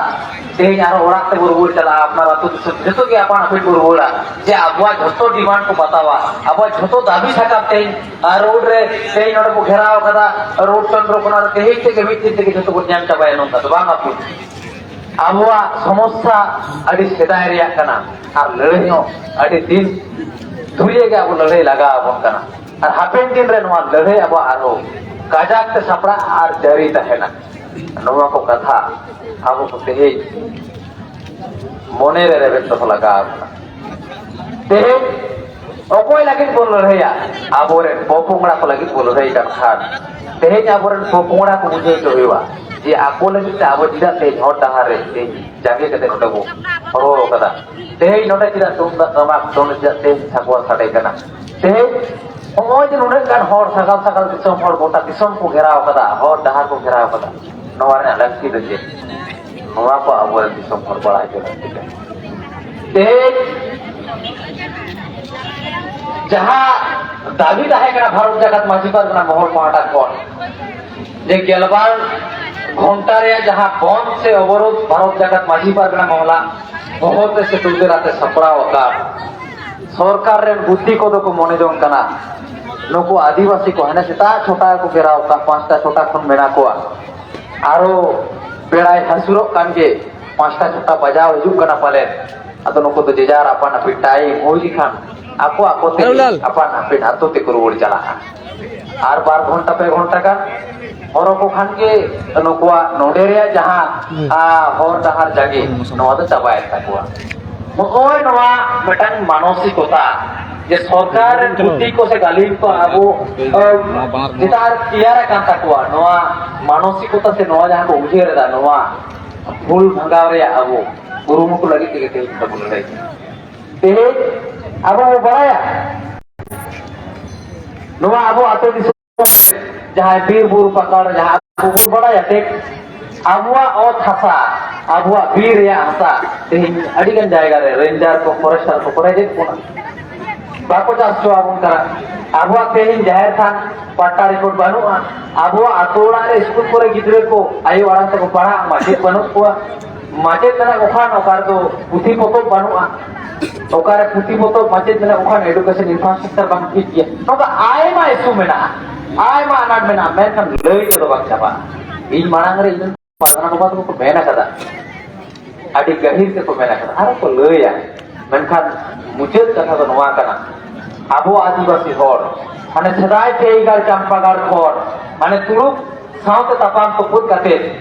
ᱛᱮᱦᱮᱧ ᱟᱨᱦᱚᱸ ᱚᱲᱟᱜ ᱛᱮᱵᱚ ᱨᱩᱣᱟᱹᱲ ᱪᱟᱞᱟᱜᱼᱟ, ᱟᱯᱱᱟᱨ ᱟᱹᱛᱩ ᱫᱤᱥᱚᱢ ᱡᱚᱛᱚ ᱜᱮ ᱟᱯᱟᱱ ᱟᱹᱯᱤᱱ ᱵᱚ ᱨᱩᱣᱟᱹᱲᱟ, ᱡᱮ ᱟᱵᱚᱣᱟᱜ ᱡᱷᱚᱛᱚ ᱰᱤᱢᱟᱱᱰ ᱠᱚ ᱵᱟᱛᱟᱣᱟ, ᱟᱵᱚᱣᱟᱜ ᱡᱷᱚᱛᱚ ᱫᱟᱹᱵᱤ ᱥᱟᱠᱟᱢ ᱛᱮᱦᱮᱧ ᱟᱨ ᱨᱳᱰ ᱨᱮ ᱛᱮᱦᱮᱧ ᱱᱚᱰᱮ ᱵᱚ ᱜᱷᱮᱨᱟᱣ ᱠᱟᱫᱟ, ᱨᱳᱰ ᱪᱚᱱᱫᱨᱚᱠᱳᱱᱟ ᱨᱮ ᱛᱮᱦᱮᱧ ᱛᱮᱜᱮ ᱢᱤᱫ ᱫᱤᱱ ᱛᱮᱜᱮ ᱡᱷᱚᱛᱚ ᱵᱚ ᱧᱟᱢ ᱪᱟᱵᱟᱭᱟ, ᱱᱚᱝᱠᱟ ᱫᱚ ᱵᱟᱝ ᱟᱵᱚ᱾ ᱟᱵᱚᱣᱟᱜ ᱥᱚᱢᱚᱥᱥᱟ ᱟᱹᱰᱤ ᱥᱮᱫᱟᱭ ᱨᱮᱭᱟᱜ ᱠᱟᱱᱟ, ᱟᱨ ᱞᱟᱹᱲᱦᱟᱹᱭ ᱦᱚᱸ ᱟᱹᱰᱤ ᱫᱤᱱ ᱫᱷᱩᱨᱤᱭᱟᱹ ᱜᱮ ᱟᱵᱚ ᱞᱟᱹᱲᱦᱟᱹᱭ ᱞᱟᱜᱟᱣ ᱟᱵᱚᱱ ᱠᱟᱱᱟ᱾ ᱟᱨ ᱦᱟᱯᱮᱱ ᱫᱤᱱ ᱨᱮ ᱱᱚᱣᱟ ᱞᱟᱹᱲᱦᱟᱹᱭ ᱟᱵᱚᱣᱟᱜ ᱟᱨᱦᱚᱸ ᱠᱟᱡᱟᱠ ᱛᱮ ᱥᱟᱯᱲᱟᱜ ᱟᱨ ᱡᱟᱹᱨᱤ ᱛᱟᱦᱮᱱᱟ᱾ ᱱᱚᱣᱟ ᱠᱚ ᱠᱟᱛᱷᱟ ᱟᱵᱚ ᱠᱚ ᱛᱮᱦᱮᱧ ᱢᱚᱱᱮ ᱨᱮ ᱨᱮᱵᱮᱫ ᱫᱚᱦᱚ ᱞᱟᱜᱟᱣ ᱟᱵᱚᱱᱟ᱾ ᱛᱮᱦᱮᱧ ᱚᱠᱚᱭ ᱞᱟᱹᱜᱤᱫ ᱵᱚᱱ ᱞᱟᱹᱲᱦᱟᱹᱭᱟ? ᱟᱵᱚᱨᱮᱱ ᱯᱚᱯᱚᱝᱲᱟ ᱠᱚ ᱞᱟᱹᱜᱤᱫ ᱵᱚᱱ ᱞᱟᱹᱲᱦᱟᱹᱭ ᱠᱟᱱ ᱠᱷᱟᱱ, ᱛᱮᱦᱮᱧ ᱟᱵᱚᱨᱮᱱ ᱯᱚᱯᱚᱝᱲᱟ ᱠᱚ ᱵᱩᱡᱷᱟᱹᱣ ᱦᱚᱪᱚ ᱦᱩᱭᱩᱜᱼᱟ᱾ ᱡᱮ ᱟᱠᱚ ᱞᱟᱹᱜᱤᱫ ᱛᱮ ᱟᱵᱚ ᱪᱮᱫᱟᱜ ᱛᱮᱦᱮᱧ ᱦᱚᱨ ᱰᱟᱦᱟᱨ ᱨᱮ ᱛᱮᱦᱮᱧ ᱡᱟᱸᱜᱮ ᱠᱟᱛᱮ ᱱᱚᱰᱮ ᱵᱚ ᱦᱚᱨᱦᱚ ᱟᱠᱟᱫᱟ? ᱛᱮᱦᱮᱧ ᱱᱚᱰᱮ ᱪᱮᱫᱟᱜ ᱛᱩᱢᱫᱟᱜ ᱴᱟᱢᱟᱠ ᱫᱚᱱ ᱪᱮᱫᱟᱜ ᱛᱮᱦᱮᱧ ᱥᱟᱠᱣᱟ ᱥᱟᱰᱮ ᱠᱟᱱᱟ? ᱛᱮᱦᱮᱧ ᱱᱚᱜᱼᱚᱭ ᱡᱮ ᱱᱩᱱᱟᱹᱜ ᱜᱟᱱ ᱦᱚᱲ, ᱥᱟᱜᱟᱞ ᱥᱟᱜᱟᱞ ᱫᱤᱥᱚᱢ ᱦᱚᱲ, ᱜᱚᱴᱟ ᱫᱤᱥᱚᱢ ᱠᱚ ᱜᱷᱮᱨᱟᱣ ᱠᱟᱫᱟ, ᱦᱚᱨ ᱰᱟᱦᱟᱨ ᱠᱚ ᱜᱷᱮᱨᱟᱣ ᱠᱟᱫᱟ, ᱱᱚᱣᱟ ᱨᱮᱱᱟᱜ ᱞᱟᱹᱠᱛᱤ ᱫᱚ ᱪᱮᱫ? ᱱᱚᱣᱟ ᱠᱚ ᱟᱵᱚᱨᱮᱱ ᱫᱤᱥᱚᱢ ᱦᱚᱲ ᱵᱟᱲᱟᱭ ᱦᱚᱪᱚ ᱞᱟᱹᱠᱛᱤ ᱠᱟᱱᱟ᱾ ᱛᱮᱦᱮᱧ ᱡᱟᱦᱟᱸ ᱫᱟᱹᱵᱤ ᱛᱟᱦᱮᱸ ᱠᱟᱱᱟ ᱵᱷᱟᱨᱚᱛ ᱡᱟᱠᱟᱛ ᱢᱟᱹᱡᱷᱤ ᱯᱟᱨᱜᱟᱱᱟ ᱢᱚᱦᱚᱞ ᱯᱟᱦᱴᱟ ᱠᱷᱚᱱ, ᱡᱮ ᱜᱮᱞᱵᱟᱨ ᱜᱷᱚᱱᱴᱟ ᱨᱮᱭᱟᱜ ᱡᱟᱦᱟᱸ ᱵᱚᱱᱫ ᱥᱮ ᱚᱵᱚᱨᱳᱫᱷ ᱵᱷᱟᱨᱚᱛ ᱡᱟᱠᱟᱛ ᱢᱟᱹᱡᱷᱤ ᱯᱟᱨᱜᱟᱱᱟ ᱢᱚᱦᱚᱞᱟ ᱵᱚᱦᱚᱜ ᱛᱮ ᱥᱮ ᱛᱩᱞᱛᱮ ᱨᱟᱛᱮ ᱥᱟᱯᱲᱟᱣ ᱟᱠᱟᱫ, ᱥᱚᱨᱠᱟᱨ ᱨᱮᱱ ᱵᱩᱫᱽᱫᱷᱤ ᱠᱚᱫᱚ ᱠᱚ ᱢᱚᱱᱮ ᱡᱚᱝ ᱠᱟᱱᱟ, ᱱᱩᱠᱩ ᱟᱹᱫᱤᱵᱟᱹᱥᱤ ᱠᱚ ᱦᱟᱱᱮ ᱥᱮᱛᱟᱜ ᱪᱷᱚᱴᱟ ᱠᱚ ᱜᱷᱮᱨᱟᱣ ᱟᱠᱟᱫ, ᱯᱟᱸᱪᱴᱟ ᱪᱷᱚᱴᱟ ᱠᱷᱚᱱ ᱢᱮᱱᱟᱜ ᱠᱚᱣᱟ᱾ ᱟᱨᱚ ᱵᱮᱲᱟᱭ ᱦᱟᱹᱥᱩᱨᱚᱜ ᱠᱟᱱ ᱜᱮ, ᱯᱟᱸᱪᱴᱟ ᱪᱷᱚᱴᱟ ᱵᱟᱡᱟᱣ ᱦᱤᱡᱩᱜ ᱠᱟᱱᱟ ᱯᱟᱞᱮᱱ᱾ ᱟᱫᱚ ᱱᱩᱠᱩ ᱫᱚ ᱡᱮᱡᱟᱨ ᱟᱯᱟᱱ ᱟᱹᱯᱤᱱ ᱴᱟᱭᱤᱢ ᱦᱩᱭ ᱞᱮᱠᱷᱟᱱ ᱟᱠᱚ ᱟᱠᱚ ᱛᱮ ᱟᱯᱟᱱ ᱟᱹᱯᱤᱱ ᱟᱹᱛᱩ ᱛᱮᱠᱚ ᱨᱩᱣᱟᱹᱲ ᱪᱟᱞᱟᱜᱼᱟ᱾ ᱟᱨ ᱵᱟᱨ ᱜᱷᱚᱱᱴᱟ ᱯᱮ ᱜᱷᱚᱱᱴᱟ ᱜᱟᱱ ᱦᱚᱨᱚ ᱠᱚ ᱠᱷᱟᱱ ᱜᱮ ᱱᱩᱠᱩᱣᱟᱜ ᱱᱚᱰᱮ ᱨᱮᱭᱟᱜ ᱡᱟᱦᱟᱸ, ᱦᱩᱸ᱾ ᱟ, ᱦᱚᱨ ᱰᱟᱦᱟᱨ ᱡᱟᱸᱜᱮ, ᱦᱩᱸ᱾ ᱱᱚᱣᱟ ᱫᱚ ᱪᱟᱵᱟᱭᱮᱱ ᱛᱟᱠᱚᱣᱟ᱾ ᱱᱚᱜᱼᱚᱭ ᱱᱚᱣᱟ ᱢᱤᱫᱴᱟᱝ ᱢᱟᱱᱚᱥᱤᱠᱚᱛᱟ, ᱡᱮ ᱥᱚᱨᱠᱟᱨ ᱨᱮᱱ ᱦᱩᱸ᱾ ᱜᱩᱛᱤ ᱠᱚ ᱥᱮ ᱜᱟᱹᱞᱤᱢ ᱠᱚ ᱟᱵᱚ, ᱱᱚᱣᱟ ᱵᱟᱱᱟᱨ ᱪᱮᱛᱟᱱ ᱨᱮ ᱛᱮᱭᱟᱨ ᱟᱠᱟᱱ ᱛᱟᱠᱚᱣᱟ, ᱱᱚᱣᱟ ᱢᱟᱱᱚᱥᱤᱠᱚᱛᱟ ᱥᱮ ᱱᱚᱣᱟ ᱡᱟᱦᱟᱸ ᱠᱚ ᱩᱭᱦᱟᱹᱨ ᱮᱫᱟ, ᱱᱚᱣᱟ ᱵᱷᱩᱞ ᱵᱷᱟᱸᱜᱟᱣ ᱨᱮᱭᱟᱜ ᱟᱵᱚ ᱠᱩᱨᱩᱢᱩᱴᱩ ᱞᱟᱹᱜᱤᱫ ᱛᱮᱜᱮ ᱛᱮᱦᱮᱧ ᱛᱟᱵᱚᱱ ᱞᱟᱹᱲᱦᱟᱹᱭ ᱠᱟᱱᱟ᱾ ᱛᱮᱦᱮᱧ ᱟᱵᱚ ᱵᱚ ᱵᱟᱲᱟᱭᱟ, ᱱᱚᱣᱟ ᱟᱵᱚ ᱟᱹᱛᱩ ᱫᱤᱥᱚᱢ ᱨᱮ ᱡᱟᱦᱟᱸᱭ ᱵᱤᱨ ᱵᱩᱨᱩ ᱯᱟᱠᱟᱲ, ᱡᱟᱦᱟᱸ ᱟᱵᱚ ᱵᱚ ᱵᱟᱲᱟᱭᱟ ᱛᱮ, ᱟᱵᱚᱣᱟᱜ ᱚᱛ ᱦᱟᱥᱟ, ᱟᱵᱚᱣᱟᱜ ᱵᱤᱨ ᱨᱮᱭᱟᱜ ᱦᱟᱥᱟ ᱛᱮᱦᱮᱧ ᱟᱹᱰᱤ ᱜᱟᱱ ᱡᱟᱭᱜᱟ ᱨᱮ ᱨᱮᱧᱡᱟᱨ ᱠᱚ, ᱯᱷᱚᱨᱮᱥᱴᱟᱨ ᱠᱚ ᱠᱚ ᱨᱮᱡᱮᱫ ᱵᱚᱱᱟ, ᱵᱟᱠᱚ ᱪᱟᱥ ᱦᱚᱪᱚ ᱟᱵᱚᱱ ᱠᱟᱱᱟ᱾ ᱟᱵᱚᱣᱟᱜ ᱛᱮᱦᱮᱧ ᱡᱟᱦᱮᱨ ᱛᱷᱟᱱ ᱯᱟᱴᱟ ᱨᱮᱠᱚᱨᱰ ᱵᱟᱹᱱᱩᱜᱼᱟ᱾ ᱟᱵᱚᱣᱟᱜ ᱟᱛᱳ ᱚᱲᱟᱜ ᱨᱮ ᱥᱠᱩᱞ ᱠᱚᱨᱮ ᱜᱤᱫᱽᱨᱟᱹ ᱠᱚ ᱟᱭᱳ ᱟᱲᱟᱝ ᱛᱮᱠᱚ ᱯᱟᱲᱦᱟᱜ, ᱢᱟᱪᱮᱫ ᱵᱟᱹᱱᱩᱜ ᱠᱚᱣᱟ᱾ ᱢᱟᱪᱮᱫ ᱢᱮᱱᱟᱜ ᱠᱚ ᱠᱷᱟᱱ ᱚᱠᱟ ᱨᱮᱫᱚ ᱯᱩᱛᱷᱤ ᱯᱚᱛᱚᱵ ᱵᱟᱹᱱᱩᱜᱼᱟ᱾ ᱚᱠᱟᱨᱮ ᱯᱩᱛᱷᱤ ᱯᱚᱛᱚᱵ ᱢᱟᱪᱮᱫ ᱢᱮᱱᱟᱜ ᱠᱚ ᱠᱷᱟᱱ education infrastructure ᱵᱟᱝ ᱴᱷᱤᱠ ᱜᱮᱭᱟ᱾ ᱱᱚᱝᱠᱟ ᱟᱭᱢᱟ issue ᱢᱮᱱᱟᱜᱼᱟ, ᱟᱭᱢᱟ ᱟᱱᱟᱴ ᱢᱮᱱᱟᱜᱼᱟ, ᱢᱮᱱᱠᱷᱟᱱ ᱞᱟᱹᱭ ᱛᱮᱫᱚ ᱵᱟᱝ ᱪᱟᱵᱟᱜᱼᱟ᱾ ᱤᱧ ᱢᱟᱲᱟᱝ ᱨᱮ ᱤᱧ ᱯᱟᱨᱜᱟᱱᱟ ᱵᱟᱵᱟ ᱛᱟᱠᱚ ᱠᱚ ᱢᱮᱱ ᱟᱠᱟᱫᱟ, ᱟᱹᱰᱤ ᱜᱟᱹᱦᱤᱨ ᱛᱮᱠᱚ ᱢᱮᱱ ᱟᱠᱟᱫᱟ, ᱟᱨᱚ ᱠᱚ ᱞᱟᱹᱭᱟ᱾ ᱢᱮᱱᱠᱷᱟᱱ ᱢᱩᱪᱟᱹᱫ ᱠᱟᱛᱷᱟ ᱫᱚ ᱱᱚᱣᱟ ᱠᱟᱱᱟ, ᱟᱵᱚ ᱟᱹᱫᱤᱵᱟᱹᱥᱤ ᱦᱚᱲ ᱦᱟᱱᱮ ᱥᱮᱫᱟᱭ ᱯᱮᱭᱜᱟᱲ ᱪᱟᱢᱯᱟᱜᱟᱲ ᱠᱷᱚᱱ ᱦᱟᱱᱮ ᱛᱩᱲᱩᱠ ᱥᱟᱶᱛᱮ ᱛᱟᱯᱟᱢ ᱛᱩᱯᱩᱫ ᱠᱟᱛᱮ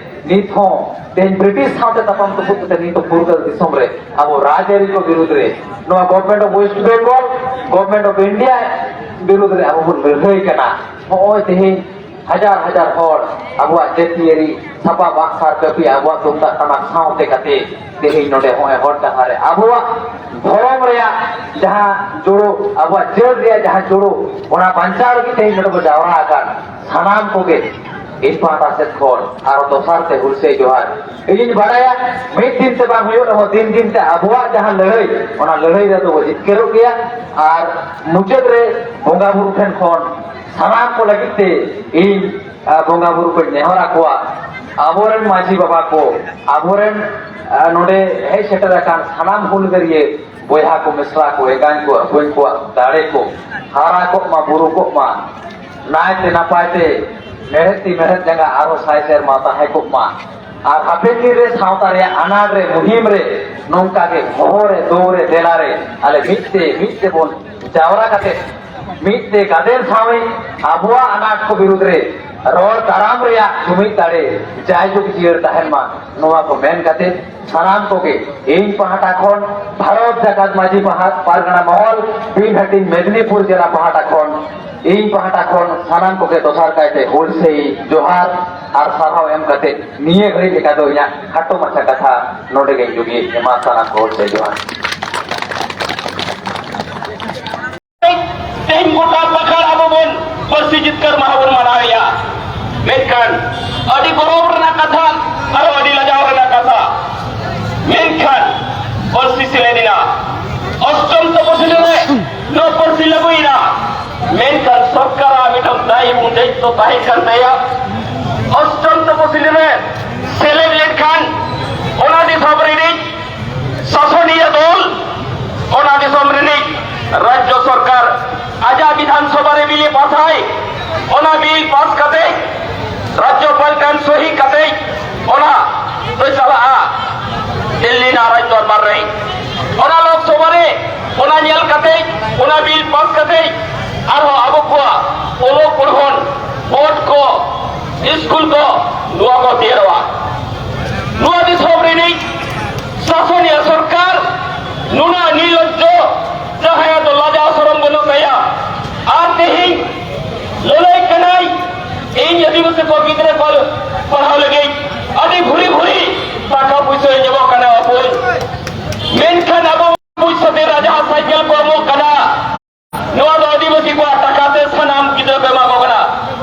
ᱱᱤᱛ ᱦᱚᱸ ᱛᱮᱦᱮᱧ ᱵᱨᱤᱴᱤᱥ ᱥᱟᱶᱛᱮ ᱛᱟᱯᱟᱢ ᱛᱩᱯᱩᱫ ᱠᱟᱛᱮ ᱱᱤᱛ ᱦᱚᱸ ᱯᱷᱩᱨᱜᱟᱹᱞ ᱫᱤᱥᱚᱢ ᱨᱮ ᱟᱵᱚ ᱨᱟᱡᱽᱟᱹᱨᱤ ᱠᱚ ᱵᱤᱨᱩᱫᱽ ᱨᱮ, ᱱᱚᱣᱟ Government of West Bengal, Government of India ᱵᱤᱨᱩᱫᱽ ᱨᱮ ᱟᱵᱚ ᱵᱚᱱ ᱞᱟᱹᱲᱦᱟᱹᱭ ᱠᱟᱱᱟ᱾ ᱱᱚᱜᱼᱚᱭ ᱛᱮᱦᱮᱧ ᱦᱟᱡᱟᱨ ᱦᱟᱡᱟᱨ ᱦᱚᱲ ᱟᱵᱚᱣᱟᱜ ᱡᱟᱹᱛᱤᱭᱟᱹᱨᱤ ᱥᱟᱯᱟᱵ ᱟᱜ ᱥᱟᱨ ᱠᱟᱹᱯᱤ, ᱟᱵᱚᱣᱟᱜ ᱛᱩᱢᱫᱟᱜ ᱴᱟᱢᱟᱠ ᱥᱟᱶᱛᱮ ᱠᱟᱛᱮ ᱛᱮᱦᱮᱧ ᱱᱚᱰᱮ ᱦᱚᱸᱜᱼᱚᱭ ᱦᱚᱨ ᱰᱟᱦᱟᱨ ᱨᱮ ᱟᱵᱚᱣᱟᱜ ᱫᱷᱚᱨᱚᱢ ᱨᱮᱭᱟᱜ ᱡᱟᱦᱟᱸ ᱡᱩᱲᱩ, ᱟᱵᱚᱣᱟᱜ ᱡᱟᱹᱛ ᱨᱮᱭᱟᱜ ᱡᱟᱦᱟᱸ ᱡᱩᱲᱩ, ᱚᱱᱟ ᱵᱟᱧᱪᱟᱣ ᱞᱟᱹᱜᱤᱫ ᱛᱮᱦᱮᱧ ᱱᱚᱰᱮ ᱵᱚ ᱡᱟᱣᱨᱟ ᱟᱠᱟᱱ ᱥᱟᱱᱟᱢ ᱠᱚᱜᱮ ᱤᱧ ᱯᱟᱦᱴᱟ ᱥᱮᱫ ᱠᱷᱚᱱ ᱟᱨᱚ ᱫᱚᱥᱟᱨ ᱛᱮ ᱦᱩᱞᱥᱟᱹᱭ ᱡᱚᱦᱟᱨ᱾ ᱤᱧᱤᱧ ᱵᱟᱲᱟᱭᱟ ᱢᱤᱫ ᱫᱤᱱ ᱛᱮ ᱵᱟᱝ ᱦᱩᱭᱩᱜ ᱨᱮᱦᱚᱸ, ᱫᱤᱱ ᱫᱤᱱ ᱛᱮ ᱟᱵᱚᱣᱟᱜ ᱡᱟᱦᱟᱸ ᱞᱟᱹᱲᱦᱟᱹᱭ, ᱚᱱᱟ ᱞᱟᱹᱲᱦᱟᱹᱭ ᱨᱮᱫᱚ ᱵᱚ ᱡᱤᱛᱠᱟᱹᱨᱚᱜ ᱜᱮᱭᱟ᱾ ᱟᱨ ᱢᱩᱪᱟᱹᱫ ᱨᱮ ᱵᱚᱸᱜᱟ ᱵᱩᱨᱩ ᱴᱷᱮᱱ ᱠᱷᱚᱱ ᱥᱟᱱᱟᱢ ᱠᱚ ᱞᱟᱹᱜᱤᱫ ᱛᱮ ᱤᱧ, ᱟ, ᱵᱚᱸᱜᱟ ᱵᱩᱨᱩ ᱠᱚᱧ ᱱᱮᱦᱚᱨ ᱟᱠᱚᱣᱟ, ᱟᱵᱚᱨᱮᱱ ᱢᱟᱹᱡᱷᱤ ᱵᱟᱵᱟ ᱠᱚ, ᱟᱵᱚᱨᱮᱱ, ᱟ, ᱱᱚᱰᱮ ᱦᱮᱡ ᱥᱮᱴᱮᱨ ᱟᱠᱟᱱ ᱥᱟᱱᱟᱢ ᱦᱩᱞᱜᱟᱹᱨᱤᱭᱟᱹ ᱵᱚᱭᱦᱟ ᱠᱚ, ᱢᱤᱥᱨᱟ ᱠᱚ, ᱮᱸᱜᱟᱧ ᱠᱚ, ᱵᱚᱠᱚᱧ ᱠᱚᱣᱟᱜ ᱫᱟᱲᱮ ᱠᱚ ᱦᱟᱨᱟ ᱠᱚᱜ ᱢᱟ, ᱵᱩᱨᱩ ᱠᱚᱜ ᱢᱟ, ᱱᱟᱭᱛᱮ ᱱᱟᱯᱟᱭ ᱛᱮ ᱢᱮᱬᱦᱮᱫ ᱛᱤ ᱢᱮᱬᱦᱮᱫ ᱡᱟᱸᱜᱟ ᱟᱨᱦᱚᱸ ᱥᱟᱭ ᱥᱮᱨᱢᱟ ᱛᱟᱦᱮᱸ ᱠᱚᱜ ᱢᱟ᱾ ᱟᱨ ᱦᱟᱯᱮᱱ ᱫᱤᱱ ᱨᱮ ᱥᱟᱶᱛᱟ ᱨᱮᱭᱟᱜ ᱟᱱᱟᱴ ᱨᱮ, ᱢᱩᱦᱤᱢ ᱨᱮ ᱱᱚᱝᱠᱟ ᱜᱮ ᱦᱚᱦᱚ ᱨᱮ, ᱫᱚ ᱨᱮ, ᱫᱮᱞᱟ ᱨᱮ ᱟᱞᱮ ᱢᱤᱫ ᱛᱮ, ᱢᱤᱫ ᱛᱮᱵᱚᱱ ᱡᱟᱣᱨᱟ ᱠᱟᱛᱮ ᱢᱤᱫ ᱛᱮ ᱜᱟᱫᱮᱞ ᱥᱟᱶ ᱟᱵᱚᱣᱟᱜ ᱟᱱᱟᱴ ᱠᱚ ᱵᱤᱨᱩᱫᱽ ᱨᱮ ᱨᱚᱲ ᱫᱟᱨᱟᱢ ᱨᱮᱭᱟᱜ ᱡᱩᱢᱤᱫ ᱫᱟᱲᱮ ᱡᱟᱭᱡᱩᱜᱽ ᱡᱤᱭᱟᱹᱲ ᱛᱟᱦᱮᱱ ᱢᱟ, ᱱᱚᱣᱟ ᱠᱚ ᱢᱮᱱ ᱠᱟᱛᱮ ᱥᱟᱱᱟᱢ ᱠᱚᱜᱮ ᱤᱧ ᱯᱟᱦᱴᱟ ᱠᱷᱚᱱ ᱵᱷᱟᱨᱚᱛ ᱡᱟᱠᱟᱛ ᱢᱟᱹᱡᱷᱤ ᱯᱟᱦᱟ-, ᱯᱟᱨᱜᱟᱱᱟ ᱢᱚᱦᱚᱞ, ᱵᱤᱱ ᱦᱟᱹᱴᱤᱧ ᱢᱮᱫᱽᱱᱤᱯᱩᱨ ᱡᱮᱞᱟ ᱯᱟᱦᱴᱟ ᱠᱷᱚᱱ, ᱤᱧ ᱯᱟᱦᱴᱟ ᱠᱷᱚᱱ ᱥᱟᱱᱟᱢ ᱠᱚᱜᱮ ᱫᱚᱥᱟᱨ ᱠᱟᱭᱛᱮ ᱦᱩᱞᱥᱟᱹᱭ ᱡᱚᱦᱟᱨ ᱟᱨ ᱥᱟᱨᱦᱟᱣ ᱮᱢ ᱠᱟᱛᱮ ᱱᱤᱭᱟᱹ ᱜᱷᱟᱹᱲᱤᱡ ᱞᱮᱠᱟ ᱫᱚ ᱤᱧᱟᱹᱜ ᱠᱷᱟᱴᱚ ᱢᱟᱪᱷᱟ ᱠᱟᱛᱷᱟ ᱱᱚᱰᱮ ᱜᱮᱧ ᱡᱩᱜᱤ ᱮᱢᱟ ᱥᱟᱱᱟᱢ ᱠᱚ ᱦᱩᱞᱥᱟᱹᱭ ᱡᱚᱦᱟᱨ᱾ ᱛᱮᱦᱮᱧ ᱜᱚᱴᱟ ᱯᱟᱠᱟᱲ ᱟᱵᱚ ᱵᱚᱱ ᱯᱟᱹᱨᱥᱤ ᱡᱤᱛᱠᱟᱹᱨ ᱢᱟᱦᱟ ᱵᱚᱱ ᱢᱟᱱᱟᱣᱮᱫᱼᱟ᱾ ᱢᱮᱱᱠᱷᱟᱱ ᱟᱹᱰᱤ ᱜᱚᱨᱚᱵᱽ ᱨᱮᱱᱟᱜ ᱠᱟᱛᱷᱟ, ᱟᱨᱚ ᱟᱹᱰᱤ ᱞᱟᱡᱟᱣ ᱨᱮᱱᱟᱜ ᱠᱟᱛᱷᱟ, ᱢᱮᱱᱠᱷᱟᱱ ᱯᱟᱹᱨᱥᱤ ᱥᱮᱞᱮᱫ ᱮᱱᱟ ᱚᱥᱴᱚᱢ ᱛᱚᱯᱚᱥᱤᱞᱤ ᱨᱮ ᱱᱚᱣᱟ ᱯᱟᱹᱨᱥᱤ ᱞᱟᱹᱜᱩᱭᱮᱱᱟ᱾ ᱢᱮᱱᱠᱷᱟᱱ ᱥᱚᱨᱠᱟᱨᱟᱜ ᱢᱤᱫᱴᱟᱝ ᱫᱟᱭᱤᱛᱛᱚ ᱛᱟᱦᱮᱸ ᱠᱟᱱ ᱛᱟᱭᱟ, ᱚᱥᱴᱚᱢ ᱛᱚᱯᱚᱥᱤᱞᱤ ᱨᱮ ᱥᱮᱞᱮᱫ ᱞᱮᱱᱠᱷᱟᱱ ᱚᱱᱟ ᱫᱤᱥᱚᱢ ᱨᱤᱱᱤᱡ ᱥᱟᱥᱚᱱᱤᱭᱟᱹ ᱫᱚᱞ, ᱚᱱᱟ ᱫᱤᱥᱚᱢ ᱨᱤᱱᱤᱡ ᱨᱟᱡᱽᱡᱚ ᱥᱚᱨᱠᱟᱨ ᱟᱡᱟᱜ ᱵᱤᱫᱷᱟᱱ ᱥᱚᱵᱷᱟ ᱨᱮ ᱵᱤᱞ ᱮ ᱯᱟᱥᱟᱭ, ᱚᱱᱟ ᱵᱤᱞ ᱯᱟᱥ ᱠᱟᱛᱮ ᱨᱟᱡᱽᱡᱚᱯᱟᱞ ᱴᱷᱮᱱ ᱥᱚᱦᱤ ᱠᱟᱛᱮ ᱚᱱᱟ ᱫᱚ ᱪᱟᱞᱟᱜᱼᱟ ᱫᱤᱞᱞᱤ ᱨᱮᱱᱟᱜ ᱨᱟᱡᱽ ᱫᱚᱨᱵᱟᱨ ᱨᱮ᱾ ᱚᱱᱟ ᱞᱳᱠᱥᱚᱵᱷᱟ ᱨᱮ ᱚᱱᱟ ᱧᱮᱞ ᱠᱟᱛᱮ, ᱚᱱᱟ ᱵᱤᱞ ᱯᱟᱥ ᱠᱟᱛᱮ ᱟᱨᱦᱚᱸ ᱟᱵᱚ ᱠᱚᱣᱟᱜ ᱚᱞᱚᱜ ᱯᱚᱲᱦᱚᱱ, ᱵᱳᱨᱰ ᱠᱚ, ᱥᱠᱩᱞ ᱠᱚ, ᱱᱚᱣᱟ ᱠᱚ ᱛᱮᱭᱟᱨᱚᱜᱼᱟ᱾ ᱱᱚᱣᱟ ᱫᱤᱥᱚᱢ ᱨᱤᱱᱤᱡ ᱥᱟᱥᱚᱱᱤᱭᱟᱹ ᱥᱚᱨᱠᱟᱨ ᱱᱩᱱᱟᱹᱜ ᱱᱤᱨᱞᱚᱡᱡᱚ, ᱡᱟᱦᱟᱸᱭᱟᱜ ᱫᱚ ᱞᱟᱡᱟᱣ ᱥᱚᱨᱚᱢ ᱵᱟᱹᱱᱩᱜ ᱛᱟᱭᱟ᱾ ᱟᱨ ᱛᱮᱦᱮᱧ ᱞᱟᱹᱞᱟᱹᱭ ᱠᱟᱱᱟᱭ, ᱜᱤᱫᱽᱨᱟᱹ ᱠᱚ ᱯᱟᱲᱦᱟᱣ ᱞᱟᱹᱜᱤᱫ ᱟᱹᱰᱤ ᱵᱷᱩᱨᱤ ᱵᱷᱩᱨᱤ ᱴᱟᱠᱟ ᱯᱩᱭᱥᱟᱹᱭ ᱧᱟᱢᱚᱜ ᱠᱟᱱᱟ ᱵᱚᱠᱚᱧ᱾ ᱢᱮᱱᱠᱷᱟᱱ ᱟᱵᱚ ᱯᱩᱭᱥᱟᱹ ᱛᱮ ᱡᱟᱦᱟᱸ ᱥᱟᱭᱠᱮᱞ ᱠᱚ ᱮᱢᱚᱜ ᱠᱟᱱᱟ, ᱱᱚᱣᱟ ᱫᱚ ᱟᱹᱫᱤᱵᱟᱹᱥᱤ ᱠᱚᱣᱟᱜ ᱴᱟᱠᱟ ᱛᱮ ᱥᱟᱱᱟᱢ ᱜᱤᱫᱽᱨᱟᱹ ᱠᱚ ᱮᱢᱟ ᱠᱚ ᱠᱟᱱᱟ᱾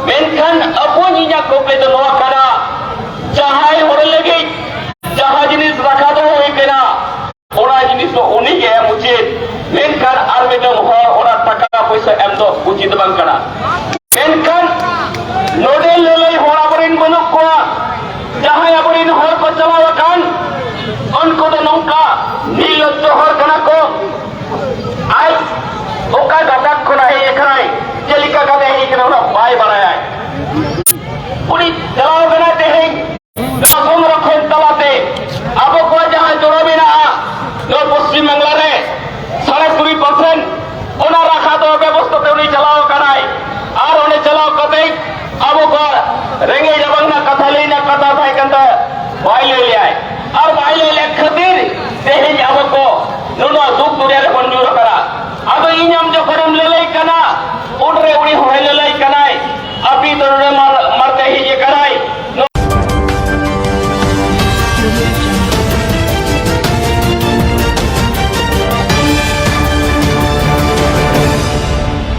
ᱢᱮᱱᱠᱷᱟᱱ ᱵᱚᱠᱚᱧ, ᱤᱧᱟᱹᱜ ᱠᱩᱠᱞᱤ ᱫᱚ ᱱᱚᱣᱟ ᱠᱟᱱᱟ, ᱡᱟᱦᱟᱸᱭ ᱦᱚᱲ ᱞᱟᱹᱜᱤᱫ ᱡᱟᱦᱟᱸ ᱡᱤᱱᱤᱥ ᱨᱟᱠᱷᱟ ᱫᱚᱦᱚ ᱦᱩᱭ ᱠᱟᱱᱟ, ᱚᱱᱟ ᱡᱤᱱᱤᱥ ᱫᱚ ᱩᱱᱤ ᱜᱮ ᱮᱢ ᱩᱪᱤᱛ, ᱢᱮᱱᱠᱷᱟᱱ ᱟᱨ ᱢᱤᱫᱴᱟᱝ ᱦᱚᱲ ᱚᱱᱟ ᱴᱟᱠᱟ ᱯᱚᱭᱥᱟ ᱮᱢ ᱫᱚ ᱩᱪᱤᱛ ᱵᱟᱝ ᱠᱟᱱᱟ᱾ ᱢᱮᱱᱠᱷᱟᱱ ᱱᱚᱰᱮ ᱞᱟᱹᱞᱟᱹᱭ ᱦᱚᱲ ᱟᱵᱚᱨᱮᱱ ᱵᱟᱹᱱᱩᱜ ᱠᱚᱣᱟ᱾ ᱡᱟᱦᱟᱸᱭ ᱟᱵᱚᱨᱮᱱ ᱦᱚᱲ ᱠᱚ ᱪᱟᱞᱟᱣ ᱟᱠᱟᱱ, ᱩᱱᱠᱩ ᱫᱚ ᱱᱚᱝᱠᱟ ᱱᱤᱨᱞᱚᱡᱡᱚ ᱦᱚᱲ ᱠᱟᱱᱟ ᱠᱚ᱾ ᱟᱡ ᱚᱠᱟ ᱜᱟᱛᱟᱠ ᱠᱷᱚᱱᱟᱜ ᱦᱮᱡ ᱟᱠᱟᱱᱟᱭ, ᱪᱮᱫ ᱞᱮᱠᱟ ᱠᱟᱛᱮ ᱦᱮᱡ ᱟᱠᱟᱱᱟ, ᱚᱱᱟ ᱵᱟᱭ ᱵᱟᱲᱟᱭᱟ᱾ ᱩᱱᱤ ᱪᱟᱞᱟᱣ ᱠᱟᱱᱟᱭ ᱛᱮᱦᱮᱧ ᱱᱚᱣᱟ ᱥᱚᱝᱨᱚᱠᱷᱚᱱ ᱛᱟᱞᱟᱛᱮ ᱟᱵᱚ ᱠᱚᱣᱟᱜ ᱡᱟᱦᱟᱸ ᱡᱚᱲᱟ ᱢᱮᱱᱟᱜᱼᱟ ᱱᱚᱣᱟ ᱯᱚᱥᱪᱤᱢ ᱵᱟᱝᱞᱟ ᱨᱮ ᱥᱟᱲᱮ ᱠᱩᱲᱤ ᱯᱟᱨᱥᱮᱱᱴ, ᱚᱱᱟ ᱨᱟᱠᱷᱟ ᱫᱚ ᱵᱮᱵᱚᱥᱛᱷᱟ ᱛᱮ ᱩᱱᱤ ᱪᱟᱞᱟᱣ ᱟᱠᱟᱱᱟᱭ᱾ ᱟᱨ ᱚᱸᱰᱮ ᱪᱟᱞᱟᱣ ᱠᱟᱛᱮ ᱟᱵᱚ ᱠᱚᱣᱟᱜ ᱨᱮᱸᱜᱮᱡ ᱨᱟᱵᱟᱝ ᱨᱮᱱᱟᱜ ᱠᱟᱛᱷᱟ ᱞᱟᱹᱭ ᱨᱮᱱᱟᱜ ᱠᱟᱛᱷᱟ ᱛᱟᱦᱮᱸ ᱠᱟᱱ ᱛᱟᱭᱟ, ᱵᱟᱭ ᱞᱟᱹᱭ ᱞᱮᱜᱼᱟᱭ᱾ ᱟᱨ ᱵᱟᱭ ᱞᱟᱹᱭ ᱞᱮᱫ ᱠᱷᱟᱹᱛᱤᱨ ᱛᱮᱦᱮᱧ ᱟᱵᱚ ᱠᱚ ᱱᱩᱱᱟᱹᱜ ᱫᱩᱠ ᱫᱩᱨᱭᱟ ᱨᱮᱵᱚᱱ ᱧᱩᱨ ᱟᱠᱟᱱᱟ᱾ ᱟᱫᱚ ᱤᱧ ᱟᱢ ᱡᱚᱠᱷᱚᱱᱮᱢ ᱞᱟᱹᱞᱟᱹᱭ ᱠᱟᱱᱟ, ᱩᱱᱨᱮ ᱩᱱᱤ ᱦᱚᱸᱭ ᱞᱟᱹᱞᱟᱹᱭ ᱠᱟᱱᱟ,